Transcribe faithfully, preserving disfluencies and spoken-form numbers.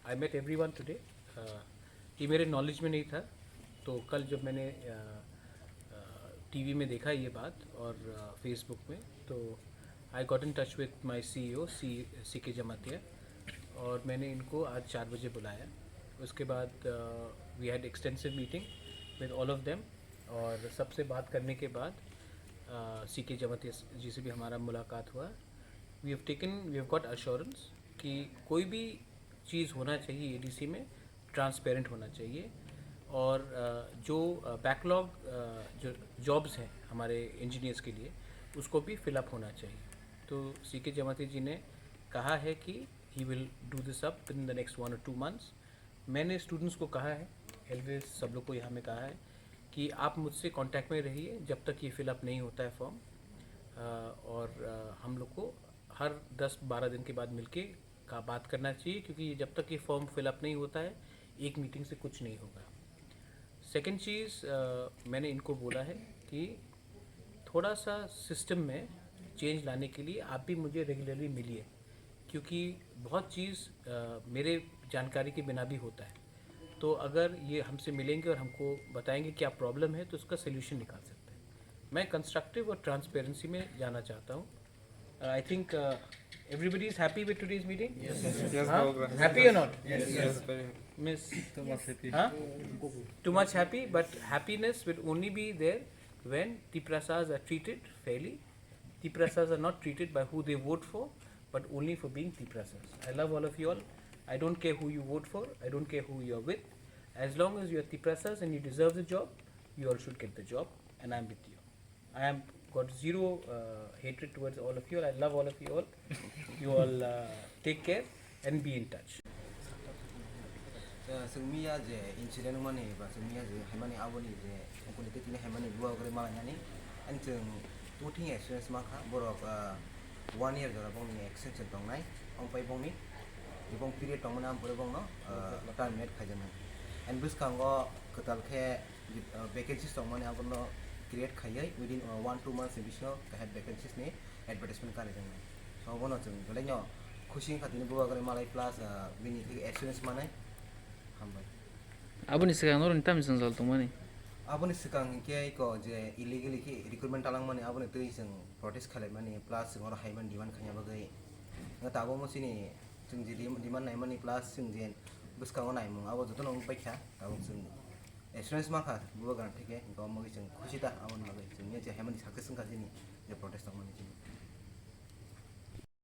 I met everyone today. ये मेरे नॉलेज में नहीं था, तो कल जब मैंने टीवी में देखा ये बात और फेसबुक में, तो I got in touch with my C E O, C C K Jamatia, और मैंने इनको आज चार बजे बुलाया। उसके बाद we had extensive meeting with all of them, और सबसे बात करने के बाद सी के जमातिया जी से भी हमारा मुलाकात हुआ। We have taken, we have got assurance कि कोई भी चीज़ होना चाहिए एडीसी में, ट्रांसपेरेंट होना चाहिए, और जो बैकलॉग जो जॉब्स हैं हमारे इंजीनियर्स के लिए, उसको भी फिलअप होना चाहिए। तो सी के जमाती जी ने कहा है कि he will do this up within the next one or two months। मैंने स्टूडेंट्स को कहा है, एलवीएस सब लोग को यहाँ में कहा है कि आप मुझसे कांटेक्ट में रहिए जब तक ये फिलअप नहीं होता है फॉर्म। और हम लोग को हर दस बारह दिन के बाद मिलके का बात करना चाहिए, क्योंकि जब तक ये फॉर्म फिलअप नहीं होता है, एक मीटिंग से कुछ नहीं होगा। सेकंड चीज़, मैंने इनको बोला है कि थोड़ा सा सिस्टम में चेंज लाने के लिए आप भी मुझे रेगुलरली मिलिए, क्योंकि बहुत चीज़ मेरे जानकारी के बिना भी होता है। तो अगर ये हमसे मिलेंगे और हमको बताएंगे क्या प्रॉब्लम है, तो उसका सोल्यूशन निकाल सकते हैं। मैं कंस्ट्रक्टिव और ट्रांसपेरेंसी में जाना चाहता हूँ। I think everybody is happy with today's meeting. Yes, huh? Happy or not? Yes, very happy. Miss? Too much happy. Huh? Too much happy, but happiness will only be there when Tiprasas are treated fairly. Tiprasas are not treated by who they vote for, but only for being Tiprasas. I love all of you all. I don't care who you vote for. I don't care who you are with. As long as you are Tiprasas and you deserve the job, you all should get the job, and I'm with you. I am got zero uh, hatred towards all of you all. I love all of you all. You all uh, take care and be in touch. Chwng miya je incident wngmani ba chwng miya je haimani aboni je ukuni twi tini haimani bubagra malainani, ani chwng two thing experience mankha borok one year jora bongni extension tongnai, ongpai bongni jebong period tongmani ang pore bongno terminate khaijaknai. And bwskango kwtal khe vacancies tongmani abono create khaiwi within one two months ni bisingo kaham vacancies ni advertisement karijaknai. So abono chwng belaino khusi wngkha tini bubagra malai plus bini theke assurance manai. Hambai. Aboni swkang norokni tamni jwngjal tongmani? Aboni swkang hinkhe iko je illegally khe recruitment talangmani aboni twi chwng protest khailaimani plus chwng oro haimani demand khaina bagwi. Tabukmo chini chwng je demand naimani plus chwng je bwskango naimung abo jotono wng paikha. Tabuk chwng assurance mankha bubagrani theke, hinkhe omo bagwi chwng khusi ta aboni bagwi chwng je haimani success wngkha chini je protest tongmani chini.